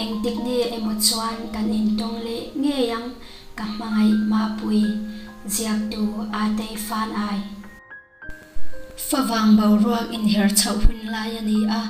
Engtik ni emaw chuan kan intawng leh ngei ang, ka hmangaih Mapui, ziaktu Atei Fan Ai. Favang boruak inher chhoh hun lai a ni a,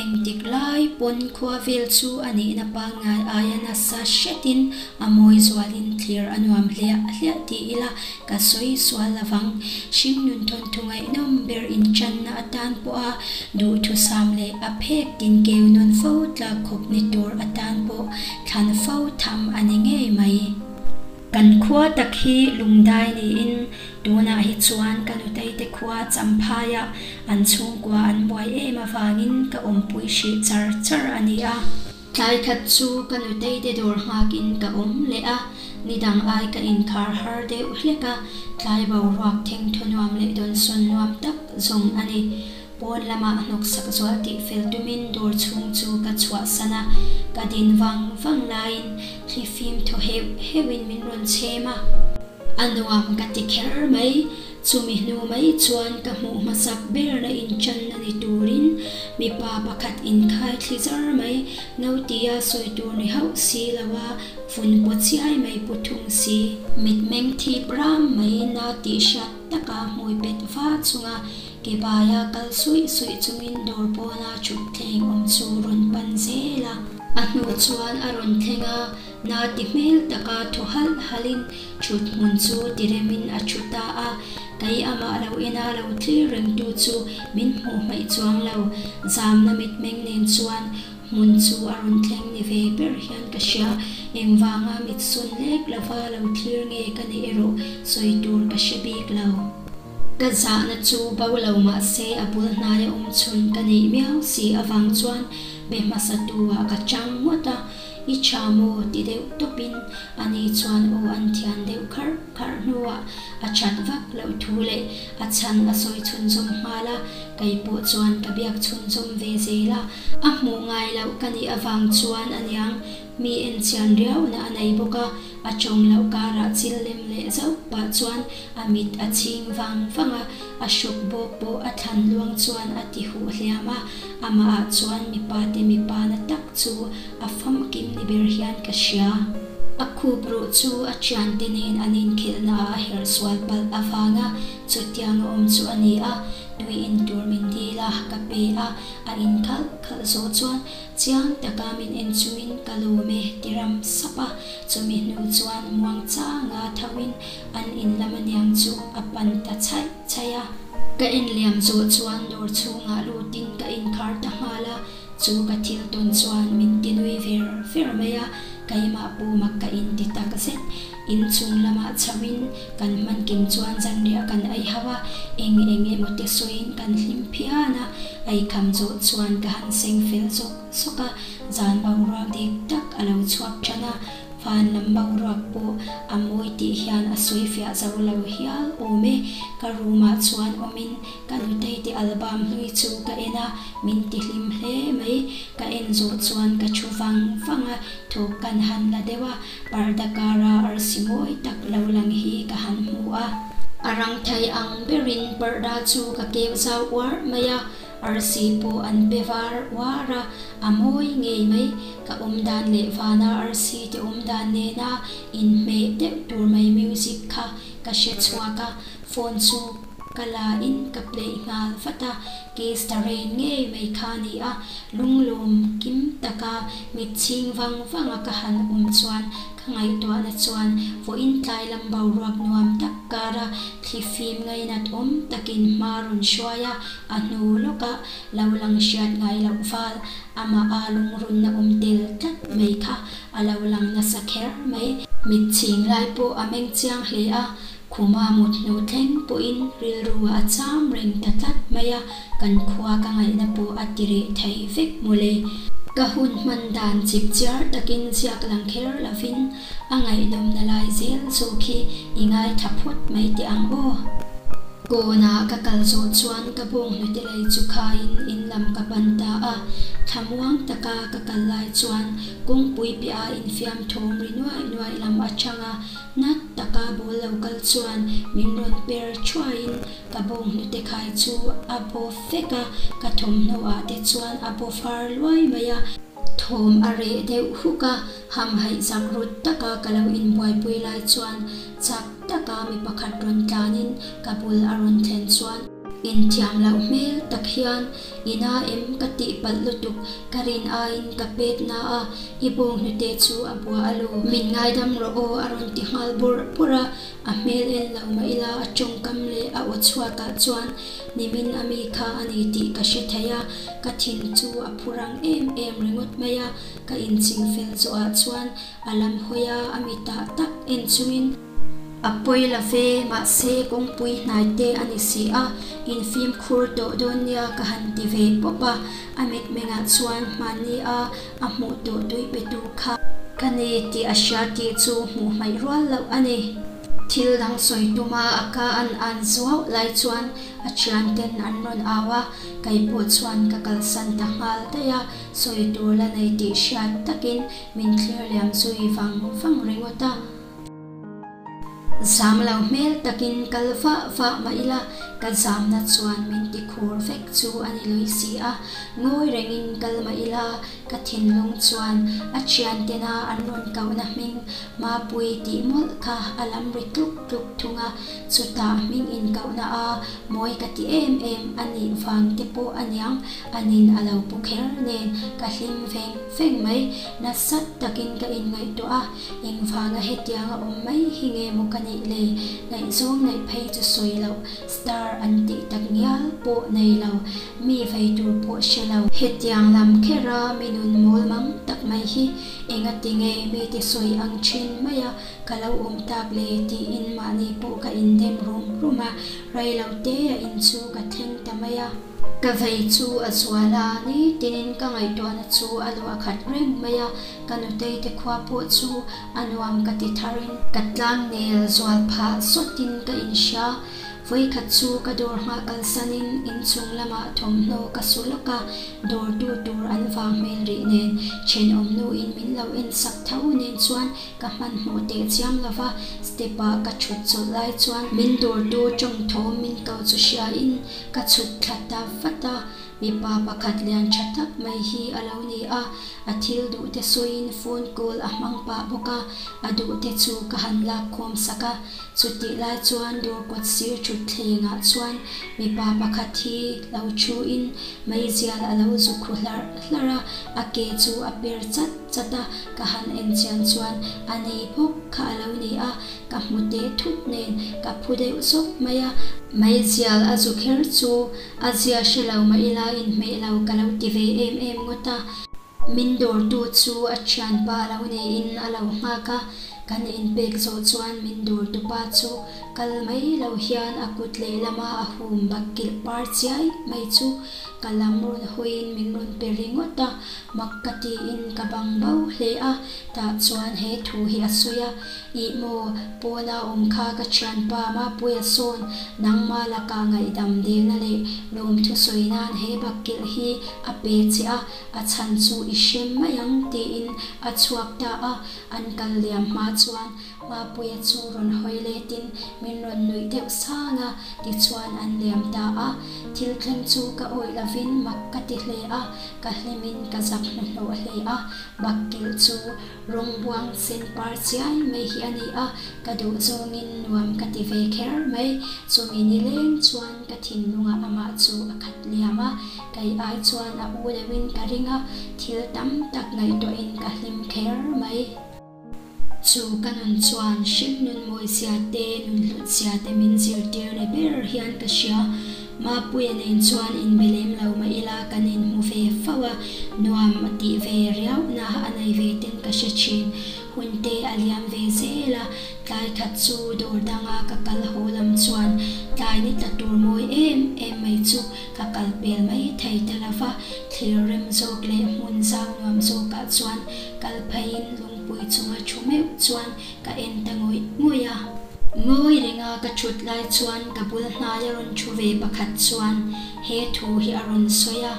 engtik lai pawn khua vel chu a nihna pangngai aia nasa hretin a mawi zualin thlir a nuam hliah hliah ti ila ka sawi sual lovang. Hringnun thawnthu ngaihnawm ber inchanna atan pawha duhthusam leh a phek tin keu nawn fo tlak khawp ni tur atan pawh thlan fo tham a ni ngei mai. Kan khua tak hi lungdai niin tunah hi chuan ka nuteite khua Champhaiah an chhungkua an buai em avangin ka awmpui hrih char char a ni a. Tlai khat chu ka nuteite dawr nghakin ka awm leh a, nidang ai ka inkhar har deuh hlek a, tlai boruak thengthaw nuam leh dawnsawn nuam tak zawng a ni. Pawn lamah hnawksak zual tih fel tumin dawr chhung chu ka chhuahsan a, ka din vang vang laiin thli fim thaw heuh heuhin min rawn chhem a. A nuam ka ti kher mai, chumi hnu mai chuan ka hmuh hmasak berna inchanna ni turin mipa pakhat inkhai thli zar mai, nautia sawi tur ni hauh si lo a vun paw chiai mai pu thung si. Mitmeng thip ram mai na tih hriat taka hmui pet va chunga Ke baia kal suih suih chungin dawr pawna thut thleng awm chu rawn pan zel a. A hnu chuan a rawn thleng a, na ti hmel taka thaw halh halhin thut hmun chu ti remin a thu ta a. Kei amah lo ena lo thlir rengtu chu min hmuh hmaih chuang lo. Zamna mitmeng nen chuan hmun chu a rawn thleng ni ve ber hian ka hria. Engvanga mit sun lek lova lo thlir nge ka nih erawh sawi tur ka hre bik lo. Ka zahna chu bo lo mah se a bul hnaia awm chhun ka neih miau si avang chuan be hmasa tu ah ka chang ngawt a, i tha maw ti deuh tawpin ani chuan aw an thian deuh kharh kharh hnuah a that vak loh thu leh a chhan a sawi chhunzawm nghal a, kei pawh chuan ka biak chhunzawm ve zel a, a hmuh ngai loh ka nih avang chuan aniang mi enchian riauna a nei bawk a. A tawng loh karah chil lem leh zauh pah chuan a mit a chhing vang vang a, a hruk bawk pawh a thlan luang chuan a ti huh hliam a, amah ah chuan mipa te mipa na tak chu a famkim ni ber hian ka hria. A khup ruh chu a thiante nen an inkhelhna ah a herh sual palh avanga chutiang a awm chu a ni a, tui in tur min dil a, ka pe a, a in khalh khalh zawh chuan Chiang taka min en chungin ka lawm e ti ram sap a, chumi hnu chuan muang changa thoin an in lam aniang chu a pan ta chhaih chhaih a. Ka en liam zawh chuan dawr chhungah lutin ka inkhar ta nghal a, chu ka thil tawn chuan min ti nui ver ver mai a, keimah pumak ka inti tak zet. Inchung lamah chhoin kan hman kim chuan zanriah kan ei hauh a, eng eng emaw te sawiin kan hlim phian a, eikham zawh chuan ka han seng fel zawk zawk a, zan boruak dik tak a lo chhuak tan a, van lam boruak pawh a mawi tih hian a sawi fiah zo lo hial awm e, ka room ah chuan awmin ka nutei te album hlui chu ka en a, min ti hlim hle mai, ka en zawh chuan ka thu vang vang a, thawk kan han la deuh a. Parda kara arsi mawi tak lo lang hi ka han hmu a. A rang thei ang berin parda chu ka keu zau uar mai a, arsi pawh an pe var uar a, a mawi ngei mai. Ka awm dan leh vana arsi te awm dan nena inhmeh deuh tur mai music kha ka hre chhuak a, phone chu ka la in ka play nghal vat a, Kiss the Rain ngei mai kha a ni a, lunglawm kim taka mit chhing vang vanga ka han awm chuan ka ngaihtuahna chuan vawiin tlai lam boruak nuam tak kara thli fim ngainat awm takin hma rawn hruai a, a hnu lawkah lo lang hriat ngai loh val amah a lungrunna awm tel tlat mai kha a lo lang nasa kher mai. Mit chhing lai pawh a meng chiang hle a, Khuma mut hnu thleng pawhin rilru a cham reng ta tlat mai a, kan khua ka ngaihna pawh a ti reh thei vek mawle. Ka hun hman dan chip chiar takin ziak lang kher lovin a ngaihnawmna lai zel zawk hi i ngaithla phawt mai teh ang aw. Kawnah ka kal zawh chuan ka bawng hnute lei chu khaiin in lam ka pan ta a, thlamuang taka ka kal lai chuan kawngpui piah a infiam thawm ri nuaih nuaih lam atang a, Nat taka ball lo kal chuan min rawn per thuaiin ka bawng hnute khai chu a baw vek a, ka thawmhnaw ah te chuan a baw far luai mai a. Thawm a reh deuh huk a, hamhaih zak rut taka ka lo inbuaipui lai chuan chak taka mi pakhat rawn tlanin ka bul a rawn thlen chuan inthiam loh hmel tak hian ina em ka tih palh lutuk ka rin aiin ka pet na a, i bawng hnute chu a bua a lu. Min ngaidam rawh aw a rawn ti nghal bawrh bawrh a, A hmel en lo mah ila a tawngkam leh a aw chhuakah chuan nimin a mi kha a ni tih ka hre thei a, ka thin chu a phu rang em em ringawt mai a, ka inching fel zawhah chuan a lam hawi a, a mitah tak en chungin, A pawi la ve, mahse kawngpui hnai te a ni si a, infimkhur tawh dawn nia ka han ti ve pawp a, a mitmengah chuan hmanni a a hmuh tawh tui petu kha ka ni tih a hria tih chu hmuh hmaih rual loh a ni. Thil dang sawi tuma a ka an an zuauh lai chuan a thianten an rawn au a, kei pawh chuan ka kalsan ta nghal daih a, sawi tur la nei tih hriat takin min thlir liam zui vang vang ringawt a. Zam lo hmel takin kal vah vah mah ila, ka zamna chuan min ti khur vek chu a ni lui si a. Ngawi rengin kal mah ila, ka thinlung chuan a thiantena an rawn kohna hming Mapui tih mawlh kha a lam ri tluk tluk thung a. Chutah hming inkohna a mawi ka ti em em a nih vang te pawh a niang, a nin a lo pu kher nen ka hlim veng veng mai. Nasat takin ka inngaihtuah a. Engvanga hetianga awm mai hi nge maw ka nih le? Ngaihzawng neih phei chu sawi loh, star an tih tak ngial pawh nei lo, mi vei tur pawh hre lo. Hetiang lam khera mi nun mawl mang tak mai hi engati nge mite sawi ang thin maia ka lo awm tak le tiin mahni pawh ka indem rum rum a, rei lo te a in chu ka thleng ta mai a. Ka vei chu a zual a, nitinin ka ngaihtuahna chu a luah khat reng mai a, Ka nutei te khua pawh chu a nuam ka ti tharin ka tlangnel zual phah sawtin ka inhria. Vawikhat chu ka dawr nghah kalsanin inchung lamah thawmhnaw ka su lawk a, dawrtu tur an vang hmel rih nen thenawm nuin min lo en sak tho nen chuan ka hmanhmawh teh chiam lo va, step ah ka thut chawlh lai chuan min dawrtu tawng thawm min ko chu hriain ka chhuk thla ta vat a. Mipa pakhat lian tha tak mai hi a lo ni a, a thil duh te sawiin phone call a hmang pah bawk a, a duh te chu ka han lak khawm sak a. Chutih lai chuan dawr kawt sir thutthleng ah chuan mipa pakhat hi lo thu in meizial a lo zu khu hlarh hlarh a, a ke chu a per chat chat a, ka han en chian chuan a nei bawk kha a lo ni a, Ka hmu teh thut nen ka phu deuh zawk mai a. Meizial a zu kher chu a zia hre lo mah ila inhmeh lo ka lo ti ve em em ngawt a. Min dawrtu chu a thianpa lo niin a lo nghak a, kan inpek zawh chuan min dawrtupa chu kal mai lo hian a kut lehlama a hum bakkilh par chiai mai chu ka lam rawn hawiin min rawn pe ringawt a, mak ka tiin ka bang bo hle a, tah chuan he thu hi a sawi a. Ih maw, pawna awm kha ka thianpa Mapuia sawn nangma lakah ngaihdam dilna leh lawmthu sawi nan he bakkilh hi a pe che a, a chhan chu i hrem mai ang tiin a chhuak ta a, an kal liam hma chuan Mapuia chu rawn hawi letin min rawn nuih deuh sang a, tichuan an liam ta a. Thil thleng chu ka awih lovin mak ka ti hle a, ka hlimin ka zak hnuhnawh hle a, bakkilh chu Rawng buang sen par chiai mai hi a ni a, ka duh zawngin nuam ka ti ve kher mai. Chumi nileng chuan ka thinlungah amah chu a khat liam a, kei ai chuan a u deuhin ka ring a, thil tam tak ngaihtuahin ka hlim kher mai. Chu ka nun chuan hringnun mawizia te, nun hlutzia te min zirtir ni ber hian ka hria. Mapuia nen chuan inbe lem lo mah ila kan inhmu ve fo a, nuam a tih ve riauhna a nei ve ten ka hre thin. Hun te a liam ve zel a, tlai khat chu dawr danga ka kal haw lam chuan tlai ni tla tur mawi em em mai chu ka kal pel mai thei ta lo va, thlir rem zawk leh hmun zau nuam zawkah chuan kal pheiin lungpui chunga thu meuh chuan Ka en ta ngawih ngawih a. Ngawi renga ka thut lai chuan ka bul hnaia rawn thu ve pakhat chuan he thu hi a rawn sawi a.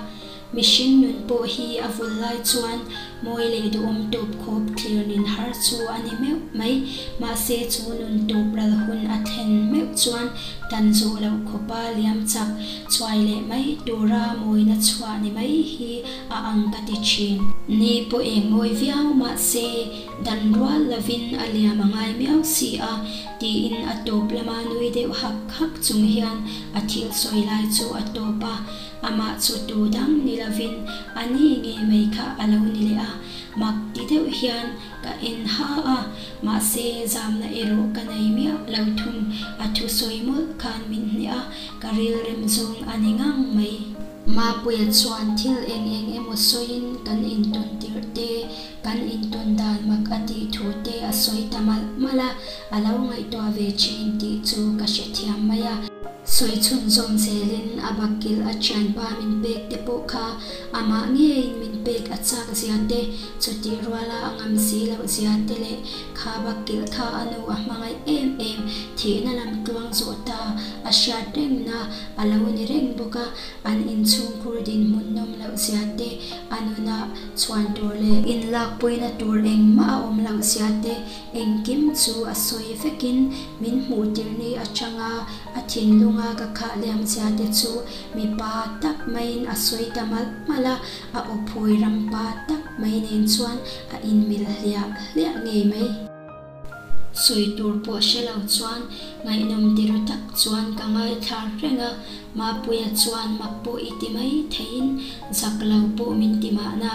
Mihring nun pawh hi a vul lai chuan mawi leh duhawm tawp khawp thlir nin har chu a ni meuh mai. Mahse chu nun tawp ral hun a thlen meuh chuan dan zawh loh khawpa liam chak chuai leh mai tura mawina chhuah ni mai hi a ang ka ti thin. Ni pawh eng mawi viau mahse dan rual lovin a liam a ngai miau si a, tiin a tawp lama nui deuh hak hak chung hian a thil sawi lai chu a tawp a. Amah chu tu dang ni lovin a ni nge mai kha a lo ni leh a, mak ti deuh hian ka en ha a, mahse zamna erawh ka nei miah lo thung, a thusawi mawlh khan min hneh a, ka rilrem zawng a ni ngang mai. Mapuia chuan thil eng eng emaw sawiin kan intawn tirh te, kan intawn dan mak a tih thu te a sawi ta malh malh a, a lo ngaihtuah ve thin tih chu ka hrethiam mai a. Sawi chhunzawm zelin a bakilh a thianpa min pek te pawh kha amah ngeiin min pek a chak zia te, chutih ruala a ngam si loh zia te leh kha bakilh kha a nu a hmangaih em em thihna lam tluang zawh ta a hriat rengna a lo ni reng bawk a, an inchhungkhur dinhmun nawm loh zia te, a nunah chhuan tur leh inlakpuina tur engmah a awm loh zia te Engkim chu a sawi vekin min hmuh tirni atanga a thinlunga ka khah liam zia te chu mipa tak maiin a sawi ta malh malh a, a aw phawi rampa tak mai nen chuan a inmil hliah hliah ngei mai. Sawi tur pawh hre lo chuan ngaihnawm tiru tak chuan ka ngaithla reng a, Mapuia chuan mak pawh i ti mai theiin zak lo pawh min ti mahna,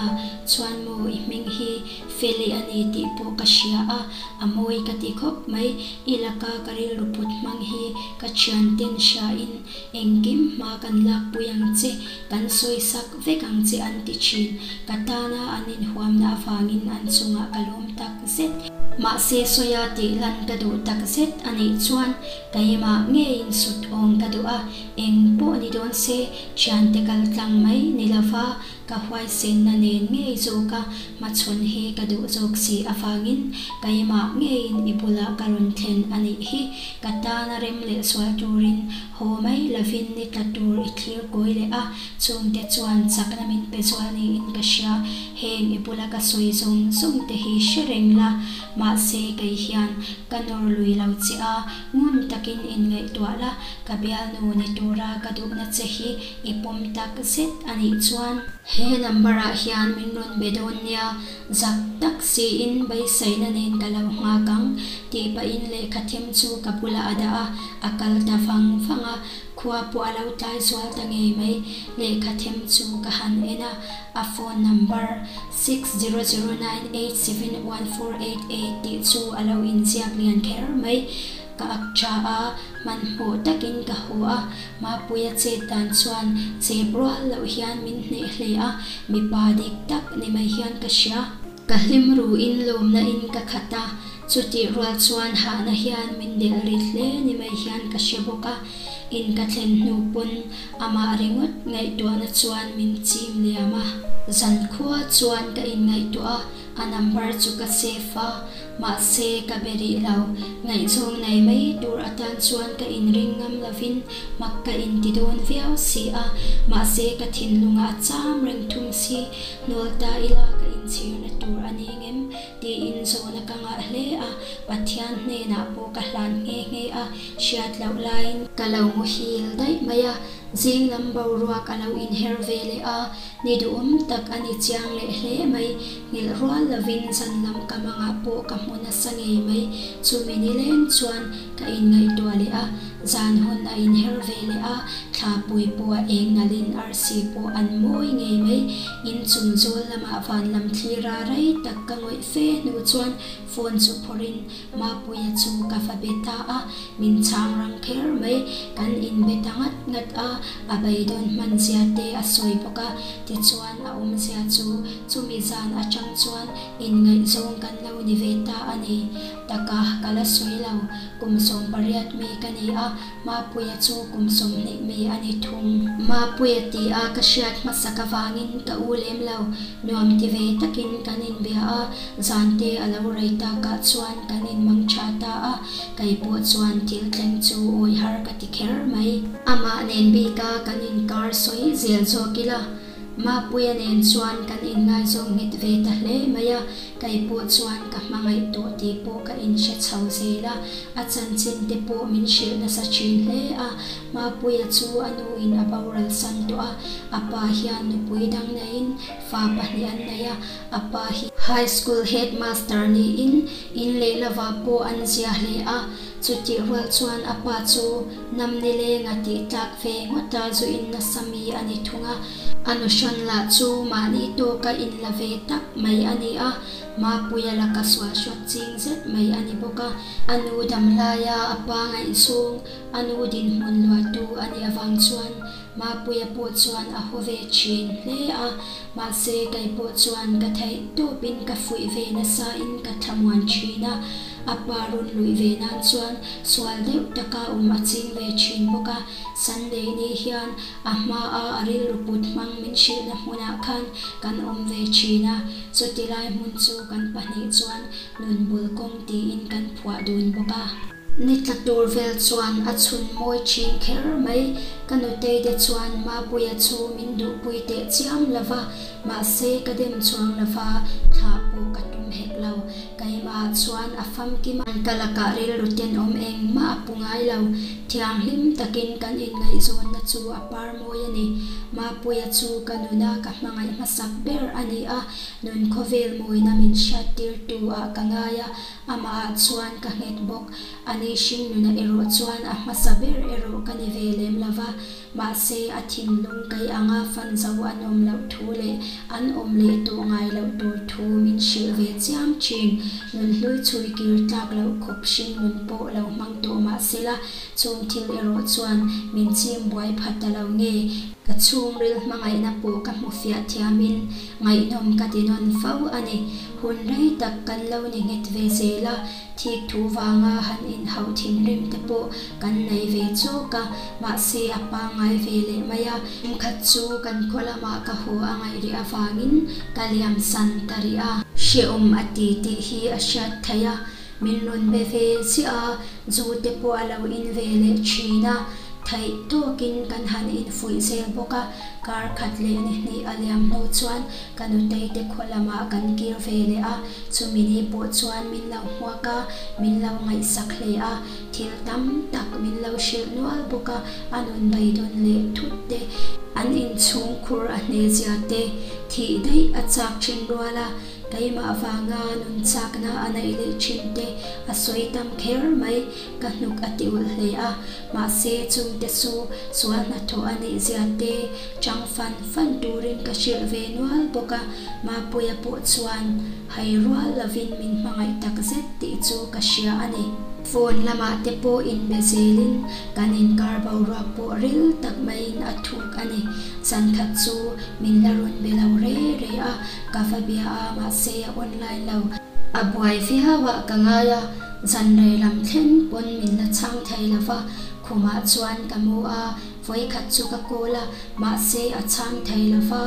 chuan maw i hming hi Feli a ni tih pawh ka hria a, a mawi ka ti khawp mai. I laka ka rilru put hmang hi ka thianten hriain engkim hma kan lakpui ang che, kan sawisak vek ang che an ti thin. Ka tana an inhuamna avangin an chungah ka lawm tak zet. Mahse sawia tih lan ka duh tak zet a nih chuan keimah ngeiin sut awng ka duh a, eng pawh ni dawn se thiante kal tlang mai ni lova Ka huaisenna nen ngei zawka hmachhawn hi ka duh zawk si avangin keimah ngeiin i bulah ka rawn thlen a nih hi. Ka tana rem leh sual turin haw mai lovin ni tla tur i thlir kawi leh a, chungte chuan chakna min pe zual niin ka hria. Heng i bula ka sawi zawng zawng te hi hre reng la, mahse kei hian ka nawr lui lo che a, ngun takin inngaihtuah la, ka bialnu ni tura ka duhna che hi I pawm tak zet a nih chuan. He number ah hian min rawn be dawn nia, zak tak siin beiseina nen ka lo nghak ang tih pahin lehkha them chu ka bulah a dah a, a kal ta vang vang a, khua pawh a lo tlai zual ta ngei mai. Lehkha them chu ka han en a, a phone number 6009871488 tih chu a lo inziak lian kher mai. Ka ak tha a, hmanhmawh takin ka haw a, Mapuia chet dan chuan chep rual loh hian min hneh hle a, mipa dik tak ni mai hian ka hria. Ka hlim ruin lawmna in ka khat a, chutih rual chuan hahna hian min delh rit hle ni mai hian ka hre bawk a, in ka thlen hnu pawn amah ringawt ngaihtuahna chuan min chim liam a. Zankhua chuan ka inngaihtuah a, a number chu ka save a, Mahse, ka be rih lo. Ngaihzawng nei mai tur atan chuan ka inring ngam lovin mak ka inti dawn viau si a. Mahse, ka thinlungah a cham reng thung si. Hnual ta ila ka inchhirna tur a ni ngem tiin zawhna ka ngah hle a. Pathian hnenah pawh ka hlan nghe nghe a, hriat loh laiin ka lo muhil daih mai a. Zing lam boruak a lo inher ve leh a, ni duhawm tak a ni chiang leh hle mai. Nghilh rual lovin zan lam ka mangah pawh ka hmu nasa ngei mai. Chumi nileng chuan ka inngaihtuah leh a, zan hun a inher ve leh a, thla pui pawh a eng nalhin arsi pawh an mawi ngei mai. Inchung zawl lamah van lam thlira rei tak ka ngawih fe hnu chuan phone chu phawrhin Mapuia chu ka va be ta a, min chhang rang kher mai. Kan inbe ta ngat ngat a, a beidawn hman zia te a sawi bawk a, tichuan a awmzia chu chumi zan atang chuan inngaihzawng kan lo ni ve ta a ni. Taka ka la sawi lo, kum 18 mi ka ni a, Mapuia chu kum 20 mi a ni thung. Mapuia ti a ka hriat hmasak avangin ka u lem lo, Nuam ti ve takin kan inbia a, zante a lo rei takah chuan kan inmang tha ta a, kei pawh chuan thil thleng chu awih har ka ti kher mai. Amah nen bika kan inkar sawi zel zawk ila. Mapuia nen chuan kan inngaizawng nghet ve ta hle mai a, kei pawh chuan ka hmangaih tawh tih pawh ka inhre chho zel a, a chanchin te pawh min hrilh nasa thin hle a. Mapuia chu a nuin a boral san tawh a, a pa hian nupui dang neiin fa pahnih an nei a, a pa hi High School Headmaster niin in leh lovah pawh an zia hle a, chutih rual chuan a pa chu Namni lenga tih tlak ve ngawta zu in nasa mi a ni thung a, a nu hrawn lah chu mahni tawka in la ve tak mai a ni a, Mapuia laka sual hrawt ching zet mai a ni bawk a, a nu dam laia a pa ngaihzawng a nu dinhmun luahtu a nih avang chuan Mapuia pawh chuan a haw ve thin hle a, mahse kei pawh chuan ka theih tawpin ka fuih ve nasa in ka thlamuan thin a, a pa rawn luih ve nan chuan sual deuh taka awm a ching ve thin bawk a, Sunday ni hian a hma a a rilru put hmang min hrilhna hmunah khan kan awm ve thin a, chuti lai hmun chu kan pahnih chuan nun bul kawng tiin kan phuah dun bawk a. Ni tla tur vel chuan a chhun mawi thin kher mai. Ka nutei te chuan Mapuia chu min duhpui teh chiam lo va, mahse ka dem chuang lo va, thlah pawh ka tum hek lo. Keimah chuan a famkim a, ka lakah rilru tenawm engmah a pu ngai lo. Thianghlim takin kan inngaihzawnna chu a par mawi a ni. Mapuia chu ka nuna ka hmangaih hmasak ber a ni a, nun khawvel mawina min hriattirtu ah ka ngai a, Amah ah chuan ka nghet bawk. Ani hringnuna erawh chuan a hmasa ber erawh ka ni ve lem lo va, mahse a thinlung kei anga fan zo an awm loh thu leh an awm leh tawh ngai loh tur thu min hrilh ve chiam thin. Nunhlui chhui kir tlak loh khawp hringnun pawh lo hmang tawh mahsela chung thil erawh chuan min chim buai pha ta lo nge. Ka chhungril hmangaihna pawh ka hmu fiah thiamin ngaihnawm ka ti nawn fo a ni. Hun rei tak kan lo ni nghet ve zel a, thik thu vanga han inhauh thinrim te pawh kan nei ve chawk a, mahse a pangngai ve leh mai a. Tumkhat chu kan khaw lamah ka haw a ngaih rih avangin ka liam san ta rih a. Hrehawm a ti tih hi a hriat theih a, min rawn be ve chiah a, zu te pawh a lo in ve leh thin a. Theih tawkin kan han infuih zel bawk a, kar khat leh ni hnih a liam hnu chuan Ka nutei te khaw lamah kan kir ve leh a, chumi ni pawh chuan min lo hmuak a, min lo ngaihsak hle a, thil tam tak min lo hrilh nual bawk a, a nun beidawn leh thut te, an inchhung khur a hne zia te, thih daih a chak thin rual a, keimah vanga nun chakna a neih leh thin te a sawi tam kher mai, ka hnuk a ti ulh hle a, mahse chungte chu sual hnathawh a nih zia te, Chang fan fan turin ka hrilh ve nual bawk a, Mapuia pawh chuan hai rual lovin min hmangaih tak zet tih chu ka hria a ni. Phone lamah te pawh inbe zelin kan inkar boruak pawh ril tak maiin a thuk a ni. Zankhat chu min la rawn be lo re re a, ka va bia a mahse a online lo. A buai viau ah ka ngai a, zan rei lam thleng pawn min la chhang thei lo va, khumah chuan ka mu a, Vawikhat chu ka call a, mahse a chhang thei lo va,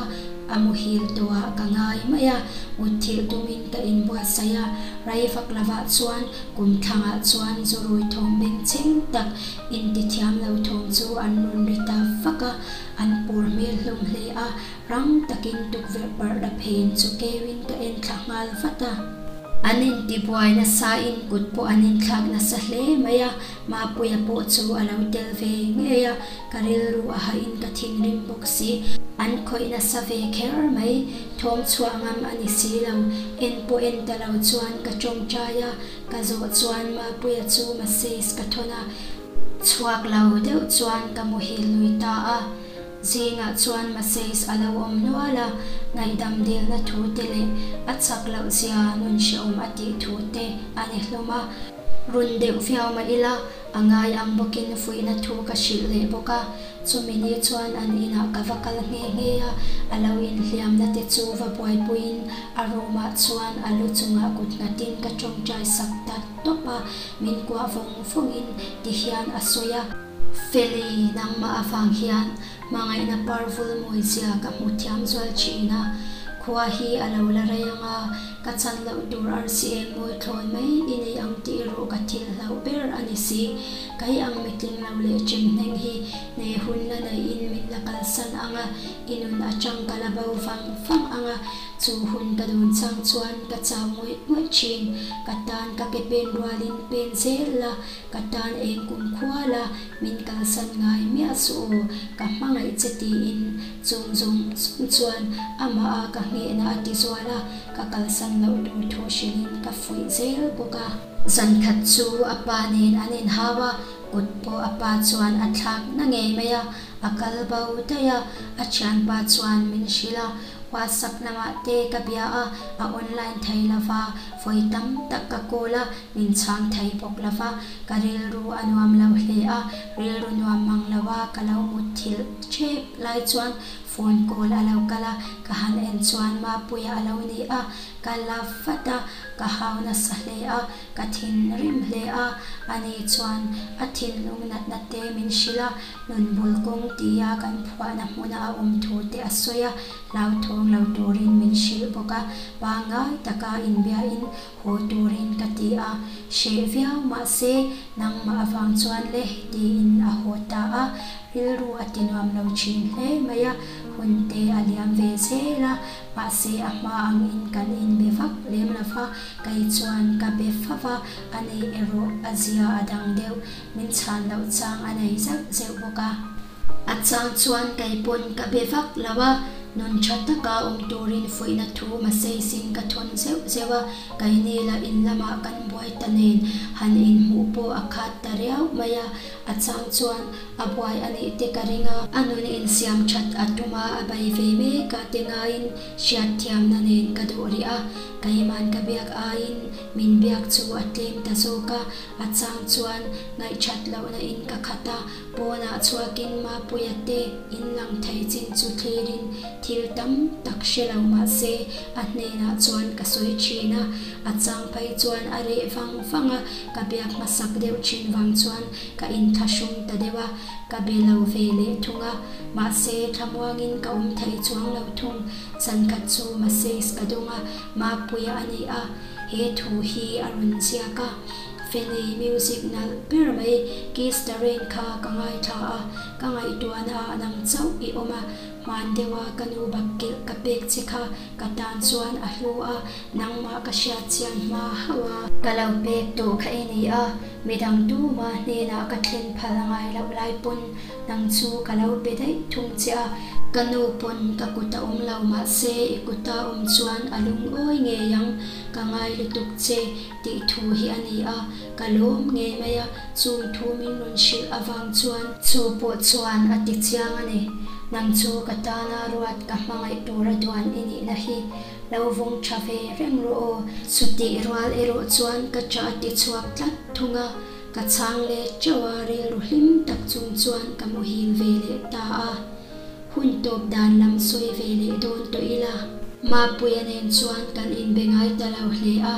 a muhil tawhah ka ngai mai a, mutthilh tumin ka inbuatsaih a, rei vak lovah chuan kum thlangah chuan zurui thawm bengchheng tak intithiam lo thawm chu an rawn ri ta vak a, an pawr hmel hlawm hle a, rang takin tukverh parda phen chu keuin ka en thla nghal vat a. An intibuai nasain kut pawh an inthlak nasa hle mai a, Mapuia pawh chu a lo tel ve ngei a, ka rilru a hahin ka thinrim bawk si. An khawih nasa ve kher mai, thawm chhuah ngam a ni si lo. En pawh en ta lo chuan ka tawngtai a, ka zawh chuan Mapuia chu message ka thawn a, chhuak lo deuh chuan ka muhil lui ta a. Zingah chuan message a lo awm nual a, ngaihdam dilna thu te leh a chak loh zia nun hrehawm a tih thu te a ni hlawm a. Run deuh viau mah ila, a ngai ang bawkin fuihna thu ka hrilh leh bawk a. Chumi ni chuan an inah ka va kal nghe nghe a, a lo inhliamna te chu va buaipuiin a room-ah chuan a lu chungah kut nghatin ka tawngtai sak ta tawp a, min kuah vawng vawngin ti hian a sawi a. Feli, nangmah avang hian hmangaihna par vul mawizia ka hmu thiam zual thin a. Khua hi a lo la rei ang a, ka chan loh tur arsi eng mawi thlawn mai i nei ang tih erawh ka thil hlauh ber a ni si. Kei ang mitling lo leh chemhneng hi hne hun la neihin min la kalsan ang a, i nun atang ka la bo vang vang ang a, chu hun ka dawn chang chuan ka chau ngawih ngawih thin. Ka tan ka ke pen rualin pen zel la, Ka tan eng kum khua la min kalsan ngai miah suh aw, ka hmangaih che tiin chung zawng zawng chuan amah a ka nghehna a ti zual a, ka kalsan loh tur thu hrilhin ka fuih zel bawk a. Zankhat chu a pa nen an inhau a, kut pawh a pa chuan a thlak na ngei mai a, a kal bo daih a, a thianpa chuan min hrilh a, WhatsApp lamah te ka bia a, a online thei lova, vawi tam tak ka call a, min chhang thei bawk lova, ka rilru a nuam lo hle a, rilru nuam mang lo a ka lo mut thilh ṭhep lai chuan phone call a lo kal a, ka han en chuan Mapuia a lo ni a, ka la vat a, ka hau nasa hle a, ka thinrim hle a, ani chuan a thinlung natna te min hrilh a, Nun bul kawng tia kan phuahna hmuna a awm thu te a sawi a, hlauthawng lo turin min hrilh bawk a, pangngai taka inbiain haw turin ka ti a, hreh viau mahse nangmah avang chuan le tiin a haw ta a, rilru a ti nuam lo thin hle mai a, hun te a liam ve zel a, mahse a hma angin kan inbe vak lem lo va, kei chuan ka be fa va, ani erawh a zia a dang deuh. Min chhan loh chang a nei zauh zeuh bawk a. A chang chuan kei pawn ka be vak lo a, nun tha taka awm turin fuihna thu maseisin ka thawn zeuh zeuh a, keini lah in lamah kan buai ta nen han inhmuh pawh a khat ta riau mai a, a chang chuan a buai a nih te ka ring a, a nun insiam that a tum a, a bei ve mek a te ngaiin hriatthiamna nen ka duh rih a, keiman ka biak aiin min biak chu a tlem ta zawk a. A chang chuan ngaihthat lohna in ka khat a, pawnah chhuakin Mapuia te in lang thei chin chu thlirin thil tam tak hre lo mah se a hnenah chuan ka sawi thin a, a chang phei chuan a reh vang vang a, ka biak hmasak deuh thin vang chuan ka inthlahrung ta deuh a, ka be lo ve leh thung a, mahse thlamuangin ka awm thei chuang lo thung, zankhat chu message ka dawng a, Mapuia a ni a. He thu hi a rawn ziak a, Feli music nalh ber mai Kiss the Rain kha ka ngaithla a, ka ngaihtuahna ah nang chauh i awm a, hman deuha ka nu bakkilh ka pek che kha ka tan chuan a hlu a, nangmah ka hriat chian hma hauh a. Ka lo pek tawh kha i ni a, midang tuma hnenah ka thlen phal ngai loh lai pawn nang chu ka lo pe daih thung che a, ka nu pawn ka kut a awm lo mahse i kuta awm chuan a lungawi ngei ang, ka ngai lutuk che tih thu hi a ni a, ka lawm ngei mai a, chung thu min rawn hrilh avang chuan. Chu pawh chuan a ti chiang a ni, nang chu ka tana ruat ka hmangaih tura duan i nihna hi lo vawng tha ve reng rawh aw, chutih rual erawh chuan ka ṭah a ti chhuak tlat thung a. Ka chhang leh teuh a, rilru hlim tak chung chuan ka muhil ve leh ta a. Hun tawp dan lam sawi ve leh dawn tawh ila. Mapuia nen chuan kan inbe ngai ta lo hle a,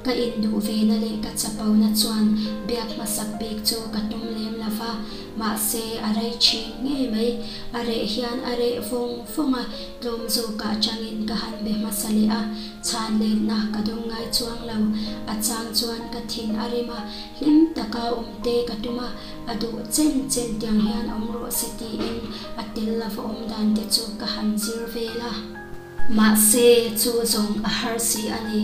ka induh vena leh ka chapona chuan biak hmasak bik chu ka tum lem lo va, mahse a rei thin ngei mai. A reh hian a reh vawng vawng a, tlawm zawkah atangin ka han be hmasa leh a, Chhan letna ka dawng ngai chuang lo. A chang chuan ka thin a rim a, hlim taka awm te ka tum a, a duh chen chen tiang hian awm rawh se tiin a tel lova awm dan te chu ka han zir vel a. Mahse, chu zawng a har si a ni.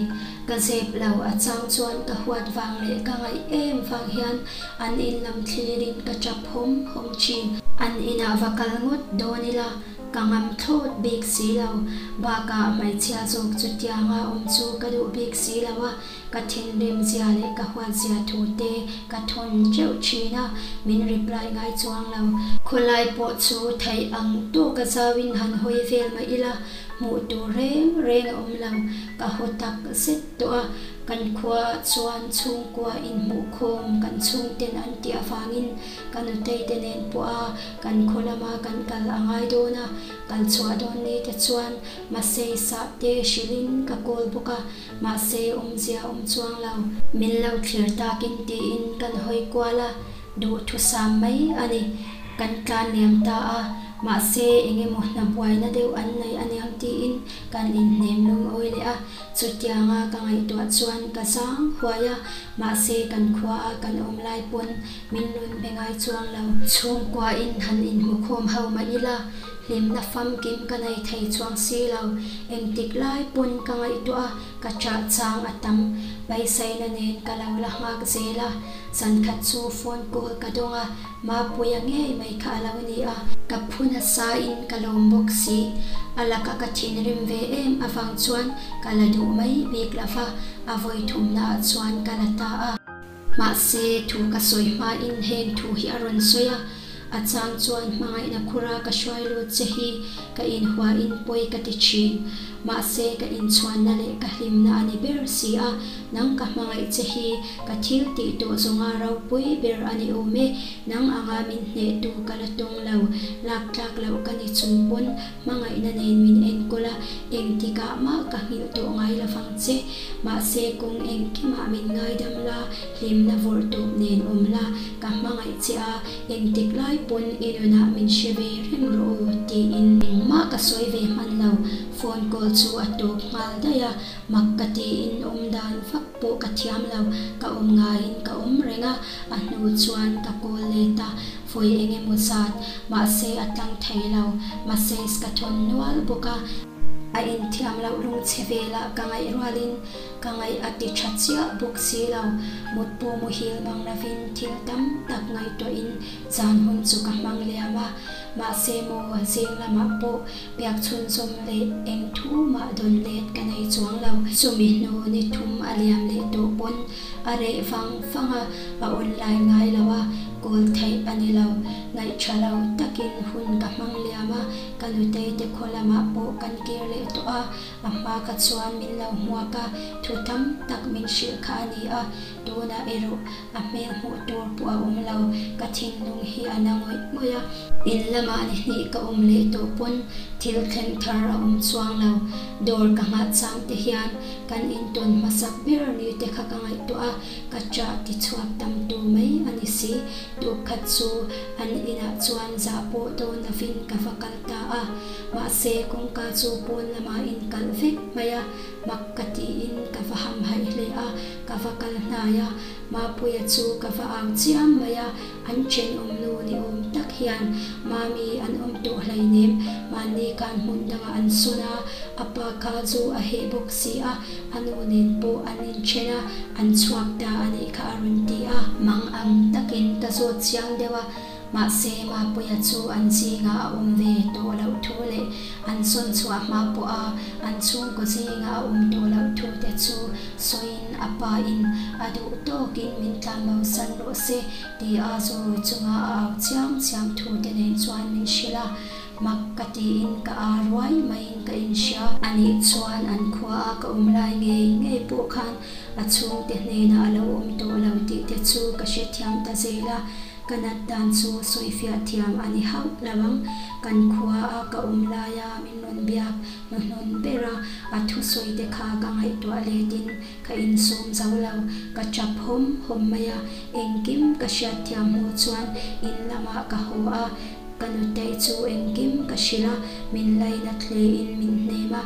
Ka zep lo, a chang chuan ka huat vang leh ka ngaih em vang hian an in lam thlirin ka tap hawm hawm thin. An inah va kal ngawt dawn ila, Ka ngam thlawt bik si lo, bakah hmeichhia zawk chutianga awm chu ka duh bik si lo a, ka thinrim zia leh ka huat zia thu te ka thawn teuh thin a, min reply ngai chuang lo. Khawlai pawh chu theih ang tawka zauin han hawi vel mah ila, hmuh tur reng reng a awm lo, ka haw tak zet tawh a, kan khuaah chuan chhungkua inhmuhkhawm kan chhungten an tih avangin Ka nutei te nen pawh a kan khaw lama kan kal a ngai dawn a, kal chhuah dawn ni te chuan Masei sah te hrilhin ka kawl bawk a, mahse awmzia awm chuang lo. Min lo thlir takin tiin kan hawi kual a, duhthusam mai a ni. Kan tlan liam ta a, Mahse, eng emaw hna buaina deuh an nei aniang tiin kan inhnem lungawi leh a. Chutianga ka ngaihtuah chuan ka zang huai a, mahse kan khuaa kan awm lai pawn min rawn be ngai chuang lo. Chhungkuain han inhmukhawm ho mah ila, hlimna famkim ka nei thei chuang si lo. Engtik lai pawn ka ngaihtuah a, ka chah chang a tam. Beiseina nen ka lo la nghak zel a, zankhat chu phone call ka dawng a, Mapuia ngei mai kha a lo ni a, ka phu nasa in ka lawm bawk si. A laka ka thinrim ve em avang chuan ka la duh mai bik lo va, a vawi thumna ah chuan ka la ta a. Mahse, thu ka sawi hmain heng thu hi a rawn sawi a, a chang chuan hmangaihna khura ka hruai lut che hi ka inhuain pawi ka ti thin. Mahse, ka inchhuanna leh ka hlimna a ni ber si a, nang ka hmangaih che hi ka thil tih tawh zawnga ropui ber a ni awm e, nang anga min hnehtu ka la tawng lo, lak tlak loh ka ni chung pawn hmangaihna nen min enkawl a, engtikah mah ka nghilh tawh ngai lovang che. Mahse, kawng engkimah min ngaidam la, hlimna vawrh tawp nen awm la, ka hmangaih che a, engtik lai pawn i nunah min hre ve reng rawh aw, tiin engmah ka sawi ve hman lo, phone call chu a tawp nghal daih a, mak ka tiin awm dan vak pawh ka thiam lo, ka awm ngaiin ka awm reng a, a hnu chuan ka call let a, vawi eng emaw zat, mahse a tlang thei lo, message ka thawn nual bawk a. A inthiam loh lungchhe velah ka ngaih rualin ka ngaih a ti tha chiah bawk si lo. Mut pawh muhil bang lovin thil tam tak ngaihtuahin zan hun chu ka hmang liam a. Mahse maw zing lamah pawh biak chhunzawm leh eng thu mah dawn let ka nei chuang lo. Chumi hnu ni thum a liam leh tawh pawn a reh vang vang a, a online ngai lo a, call theih a ni lo. Ngaih tha lo takin hun ka hmang liam a, Ka nutei te khaw lamah pawh kan kir leh tawh a, a hma ka chuan min lo hmuak a, thu tam tak min hrilh kha a ni a, tunah erawh a hmel hmuh tur pawh a awm lo, ka thinlung hi a na ngawih ngawih a. In lamah ni hnih ka awm leh tawh pawn thil thleng thar a awm chuang lo, dawr ka nghah chang te hian kan intawn hmasak ber ni te kha ka ngaihtuah a, ka chah ti chhuak tam tu mai a ni si. Tuk khat chu an inah chuan zah pawh dawn lovin ka va kal ta a, mahse kawngka chu pawn lamah inkalh vek mai a, mak ka tiin ka va hamhaih hle a, ka va kal hnai a, Mapuia chu ka va au chiam mai a, an thenawm nu ni awm tak hian Mami an awm tawh hleinem, mahni khan hmun dangah an sawn a, a pa kha chu a heh bawk si a, A nu nen pawh an inthen a, an chhuak ta a nih kha a rawn ti a. Mang ang takin ka zawt chiang deuh a, mahse Mapuia chu an zingah a awm ve tawh loh thu leh an sawn chhuah hma pawha an chhungkaw zingah a awm tawh loh thu te chu sawiin a pa in a duh tawkin min tlanbo san rawh se tia zurui chunga a au chiam chiam thu te nen chuan min hrilh a. Mak ka tiin ka aa ruai maiin ka inhria. Anih chuan an khuaa ka awm lai ngei ngei pawh khan a chhungte hnenah a lo awm tawh lo tih te chu ka hrethiam ta zel a, ka nat dan chu sawifiah thiam a ni hauh lo ang. Kan khuaa ka awm laia min rawn biak hnuhnun ber a, a thusawi te kha ka ngaihtuah letin ka insawm zo lo. Ka tap hawm hawm mai a, engkim ka hriatthiam hnu chuan in lamah ka haw a, Ka nutei chu engkim ka hrilh a, min lainat hlein min hnem a.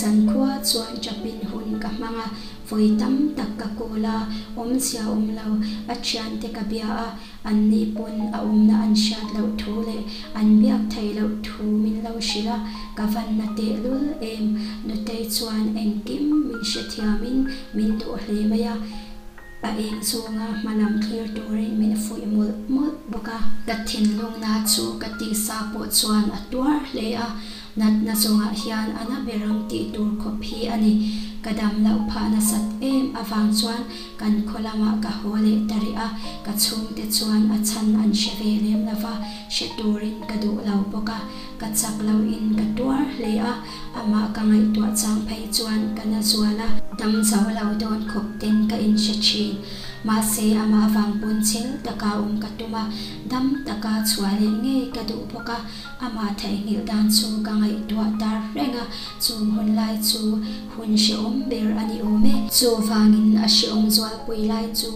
Zankhua chuan chapin hun ka hmang a, vawi tam tak ka kawl a, awmzia awm lo, a thiante ka bia a, anni pawn a awmna an hriat loh thu leh an biak theih loh thu min lo hrilh a, ka van na tehlul em. Nutei chuan engkim min hrethiamin min duh hle mai a. A eng zawnga hma lam thlir turin min fuih mawlh mawlh bawk a. Ka thinlungna chu ka tisa pawh chuan a tuar hle a, natna zawngah hian a na ber ang tih tur khawp hi a ni. Ka dam loh phah nasat em avang chuan kan khaw lamah ka haw leh ta rih a, ka chhungte chuan a chhan an hre ve lem lo va, hre turin ka duh lo bawk a, ka chak loin ka tuar hle a. Amah ka ngaihtuah chang phei chuan ka na zual a. Dam zo lo dawn khawp ten ka inhre thin. Mahse amah vang pawn chhel taka awm ka tum a, dam taka chhuah leh ngei ka duh bawk a. Amah theihnghilh dan chu ka ngaihtuah tar reng a, chung hun lai chu hun hrehawm ber a ni awm e. Chuvangin a hrehawm zualpui lai chu.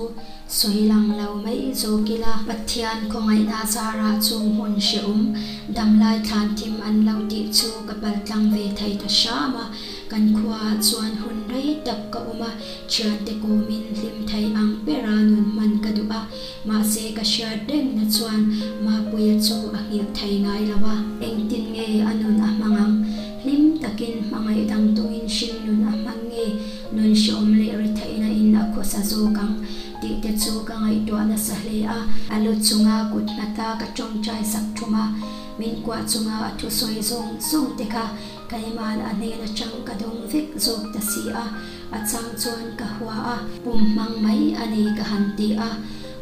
Sawi lang lo mai zawk ila. Pathian khawngaihna zarah chung hmun hrehawm damlai thlan thim an lo tih chu ka paltlang ve thei ta hram a. Kan khuaah chuan hun rei tak ka awm a, thiante kawmin hlim thei ang bera nun hman ka duh a, mahse ka hriat rengna chuan Mapuia chu a nghilh thei ngai lo a. Engtin nge a nun a hmang ang? Hlim takin hmangaih dang tungin hring nun a hmang nge? Nun hrehawm leh retheihna in a khawsa zawk ang tih te chu ka ngaihtuah nasa hle a. A lu chunga kut nghata ka tawngtai sak thum a, min kuah chunga a thusawi zawng zawng te kha Kaiman a hnen atang ka dawng vek zawk ta si a, a chang chuan ka hua a, pum hmang mai a ni ka han ti a,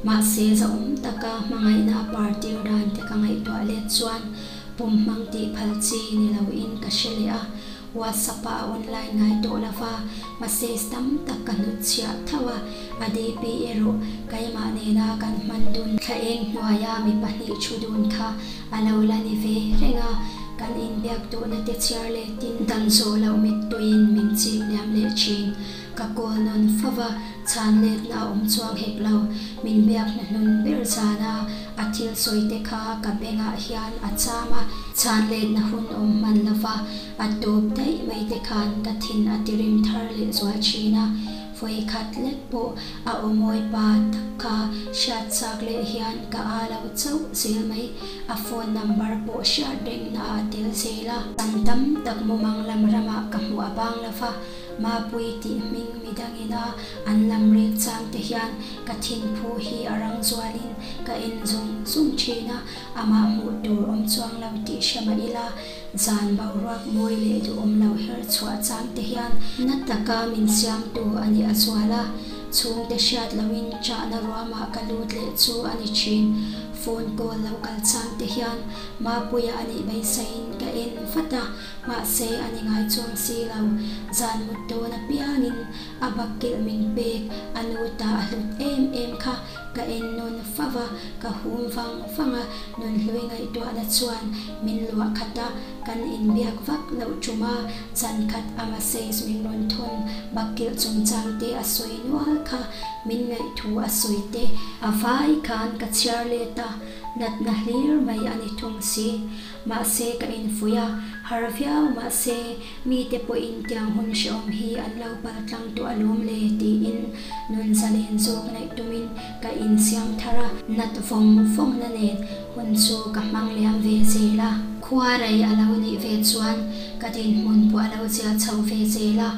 mahse zahawm taka hmangaihna a par tir dan te ka ngaihtuah let chuan pum hmang tih phal chi ni loin ka hre leh a, WhatsApp ah a online ngai tawh lova, message tam tak ka hnutchhiah tho a, a DP erawh keimah nena kan hman dun thla eng hnuaia mi pahnih thu dun kha A lo la ni ve reng a, kan inbiak duhna te chhiar letin dan zawh loh mittuiin min chim liam leh thin. Ka kawl nawn fo va, chhan letna a awm chuang hek lo. Min biak hnuhnun ber zana a thil sawi te kha ka bengah hian a cham a, chhan letna hun awm hman lo va, a tawp daih mai te khan ka thin a tirim thar leh zual thin a. Vawi khat lek pawh a aw mawi pa tak kha hriat chak leh hian ka a lo chauh zel mai. A phone number pawh hriat reng na ah tel zel a. Kan tam tak mumang lam ramah ka hmuh a bang lo va, Mapui tih hming midangin a an lam rek chang te hian ka thinphu hi a rang zualin ka en zung zung thin a, amah hmuh tur awm chuang lo tih hre mah ila Zan boruak mawi leh duhawm lo her chhuah chang te hian na taka min siamtu a ni a zual a, chhungte hriat loin chahna ruamah ka lut leh chu a ni thin. Phone call lo kal chang te hian Mapuia a nih beisaiin ka en vat a, mahse a ni ngai chuang si lo. Zan mut dawn apiangin a bakkilh min pek a nu ta a hlut em em kha ka en nawn fo va, ka hum vang vang a, Nunhlui ngaihtuahna chuan min luah khat a, kan inbiak vak loh tum a, zan khat a message min rawn thawn bakkilh chungchang te a sawi nual kha, min ngaihthu a sawi te. A vai khan ka chhiar let a, natna hlir mai a ni thung si. Mahse ka infuih a, har viau mahse mite pawhin tiang hun hrehawm hi an lo paltlang tawh alawm le tiin nun zalen zawk naih tumin Ka insiam thar a, nat vawng vawngna nen hun chu ka hmang liam ve zel a. Khua rei a lo nih ve chuan ka dinhmun pawh a lo zia chho ve zel a.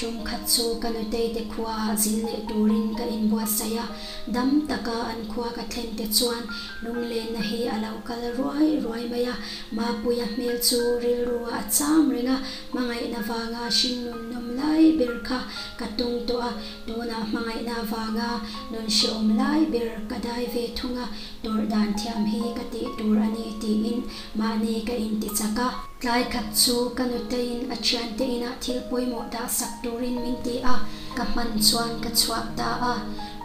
Tum khat chu ka nutei te khua ah zin leh turin ka inbuatsaih a, dam taka an khua ka thlen te chuan lunglenna hi a lo kal ruai ruai mai a. Mapuia hmel chu rilru ah a cham reng a, hmangaihna vanga hringnun nawm lai ber kha ka tung tawh a. Tunah hmangaihna avanga nun hrehawm lai ber ka dai ve thung a, tawrh dan thiam hi ka tih tur a ni tiin mahni ka inti chak a. Tlai khat chu ka nuteiin a thiante inah thil pawimawh dah sak turin min ti a, ka hman chuan ka chhuak ta a.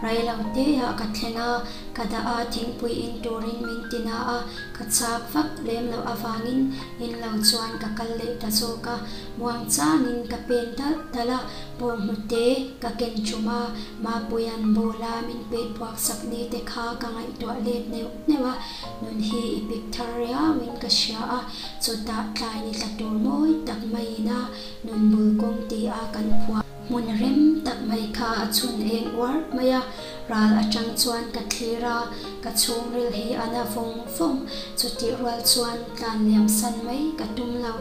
Railo teah ka thleng a, ka dah a thingpui in turin min ti na a, ka chak vak lem loh avangin in lo chuan ka kal leh ta zawk a. Muangchangin ka pen dalh dalh a, Bawnghnute ka ken ṭum a, Mapuia'n bawla min pet buak sak ni te kha ka ngaihtuah let neuh neuh a, nun hi i pik thar riauin ka hria a, chutah tlai ni tla tur mawi tak maiin a nun bul kawng ti a kan phuah. Hmun rem tak mai kha a chhun eng uar mai a, ral aṭang chuan ka thlir a, ka chhungril hi a na vawng vawng, chutih rual chuan tlan liam san mai ka tum lo.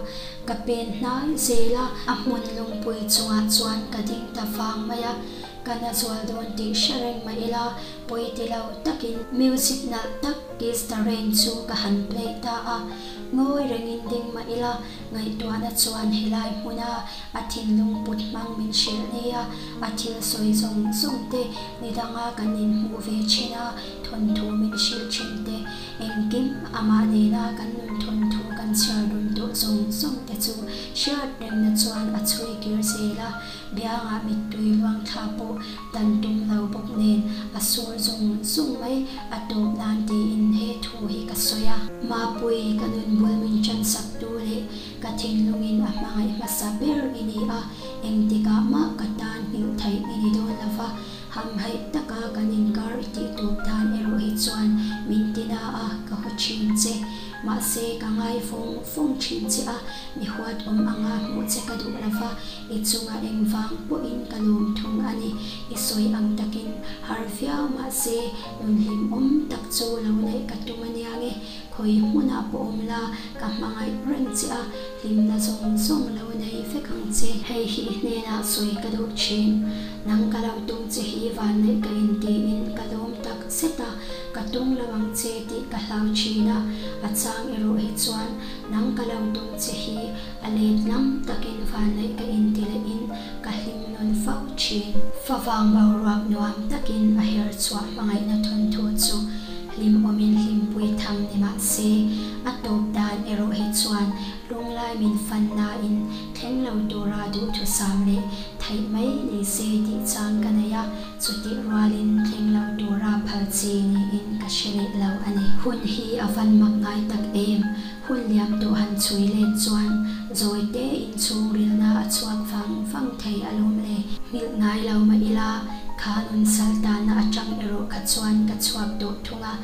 Ka pen hnai zel a, a hmun lungpui chungah chuan ka ding ta vang mai a, ka na zual dawn tih hre reng mah ila, pawi ti lo takin music nalh tak Kiss the Rain chu ka han play ta a, ngawi rengin ding mah ila, ngaihtuahna chuan helai hmuna a thinlung put hmang min hrilh nia, a thil sawi zawng zawng te, nidanga kan inhmuh ve thin a, thawnthu min hrilh thin te, Engkim amah nena kan nun thawnthu kan chhiar dun tawh zawng zawng te chu hriat rengna chuan a chhui kir zel a, biangah mittui luang thla pawh dan tum lo bawk nen a sur zung zung mai a tawp nan tiin he thu hi ka sawi a. Mapui, ka nun bul min chansak tu leh ka thinlungin a hmangaih hmasa ber i ni a, engtikah mah ka tan nghilh theih i ni dawn lo va. Hamhaih taka kan inkar i tih tawp dan erawh hi chuan min tina a, ka haw thin che. Mahse, ka ngai vawng vawng thin che a, mi huat awm anga hmuh che ka duh lova, i chunga engvang pawhin ka lawm thung a ni. I sawi ang takin har viau mahse, nun hlimawm tak chu lo neih ka tum a nia nge. Khawi hmunah pawh awm la, ka hmangaih reng che a, hlimna zawng zawng lo nei vek ang che. Hei hi i hnenah sawi ka duh thin. Nang ka lo tum che hi vanneih ka intiin ka lawm tak zet a, ka tum lo ang che tih ka hlau thin a, a chang erawh hi chuan nang ka lo tum che hi a let lam takin vanneih ka inti lehin ka hlim nawn fo thin. Favang boruak nuam takin a her chhuah hmangaihna thawnthu chu hlimawmin hlimpui tham ni mah se, a tawp dan erawh hi chuan lunglai min fan nain thleng lo tura duhthusam leh theih mai ni se tih chang ka nei a, chutih rualin thleng lo tura phal chi niin ka hre leh lo a ni. Hun hi a van mak ngai tak em? Hun liam tawh han chhui let chuan zawi te inchhung rilna a chhuak vang vang thei alawm le. Nghilh ngai lo mah ila, kha nun sal tanna atang erawh kha chuan ka chhuak tawh thung a,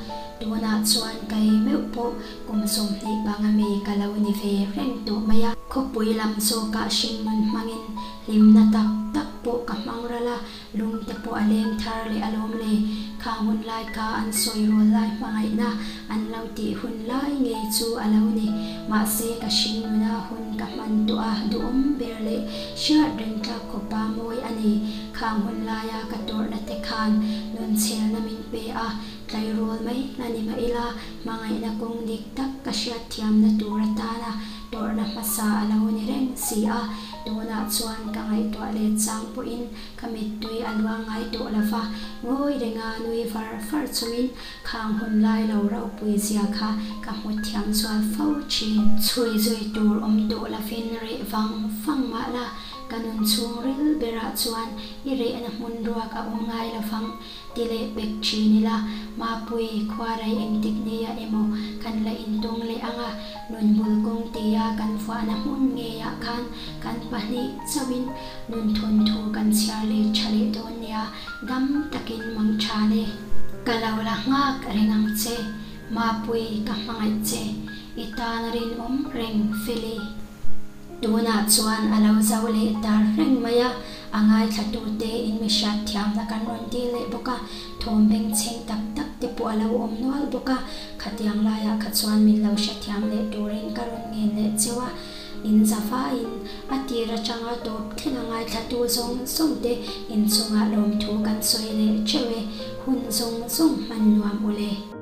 tunah chuan kei meuh pawh kum 20 panga mi ka lo ni ve reng tawh mai a. Khawpui lam zawkah hringnun hmangin hlimna tak tak pawh ka hmang ral a, Lung te pawh a leng thar leh alawm le. Khang hun lai kha an sawi rawl lai hmangaihna an lo tih hun lai ngei chu a lo ni. Mahse ka hring nuna hun ka hman tawh a duhawm ber leh hriat reng tlak khawpa mawi a ni. Khang hun laia ka tawrhna te khan nun chhelna min pe a, tleirawl mai la ni mah ila hmangaihna kawng dik tak ka hriat thiamna tur atana tawrhna hmasa a lo ni reng si a. Tunah chuan ka ngaihtuah let chang pawhin ka mittui a luang ngai tawh lo va, ngawi renga nui var var chungin khang hun lai lo ropui zia kha ka hmu thiam zual fo thin. Chhui zui tur awm tawh lovin reh vang vang mah la, ka nun chhung ril berah chuan i rehna hmun ruak a awm ngai lo vang. Ti leh pek thin ila, Mapui, khuarei engtik nia emaw kan la intawng leh ang a, nun bul kawng tia kan vuahna hmun ngeiah khan kan pahnih chauhin nun thun thu kan chhiar leh tha leh dawn nia, dam takin mang tha le. Ka lo la nghak reng ang che, Mapui, ka hmangaih che, i tan rinawm reng Feli. Tunah chuan a lo zo leh ta reng mai a, a ngaithlatute in mi hriat thiamna kan rawn dil leh bawk a, thawm bengchheng tak tak te pawh a lo awm nual bawk a, khatiang laiah kha chuan min lo hrethiam leh turin ka rawn ngen leh cheu a, in za vaiin a tir atanga tawp thleng a ngaithlatu zawng zawng te inchungah lawmthu kan sawi leh theuh e, hun zawng zawng hman nuam ule.